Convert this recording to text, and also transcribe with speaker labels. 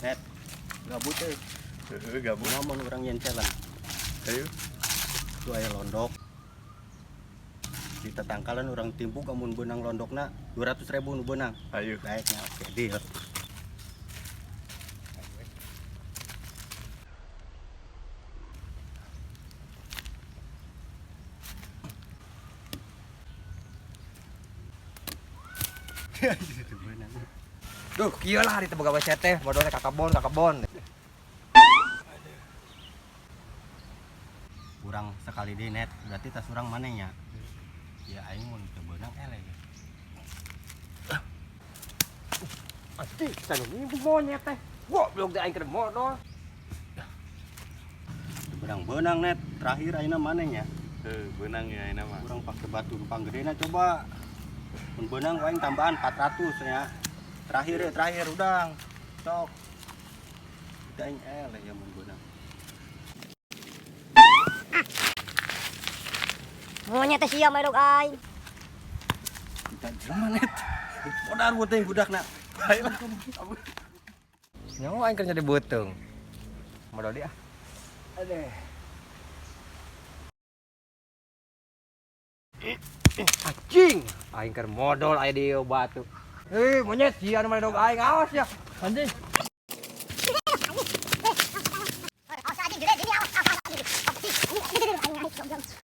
Speaker 1: Net. Gabut euy.
Speaker 2: Heeh, gabut.
Speaker 1: Kumaha mun urang nyieun challenge?
Speaker 2: Ayo.
Speaker 1: Tuh aya londok. Di tetangkalan urang timbuk, amun beunang londokna 200 ribu nu beunang.
Speaker 2: Ayo.
Speaker 1: Baiknya, oke, deal. Itu beunang.
Speaker 3: Duh, kieu lah hari teh boga WC teh, modalnya ka kebon, ka kebon.
Speaker 1: Kurang sekali deh, Net, berarti tas urang mana nya? Ya, aing mun teu beunang eleh ya.
Speaker 3: Anjing, sana nimbung monyet teh. Goblok deh aing keur modal.
Speaker 1: Teu beunang-beunang, Net, terakhir ayeuna mana nya?
Speaker 2: Heuh, beunang ya ayeuna mah.
Speaker 1: Urang pakai batu numpang gedena, coba. Mun beunang aing tambahan 400 ya. Terakhir ya, terakhir udang. Sok. Kita aing eleh ya mun beunang.
Speaker 4: Monyet teh sia medok aing.
Speaker 1: Kita jelema, Net. Modar buat yang budakna.
Speaker 2: Baiklah.
Speaker 3: Nyawa aing keur nyari beuteung. Modal dia. Aduh. Anjing, aing keur modal aya di batu. Eh, monyet sia nu medok aing, awas ya. Anjing.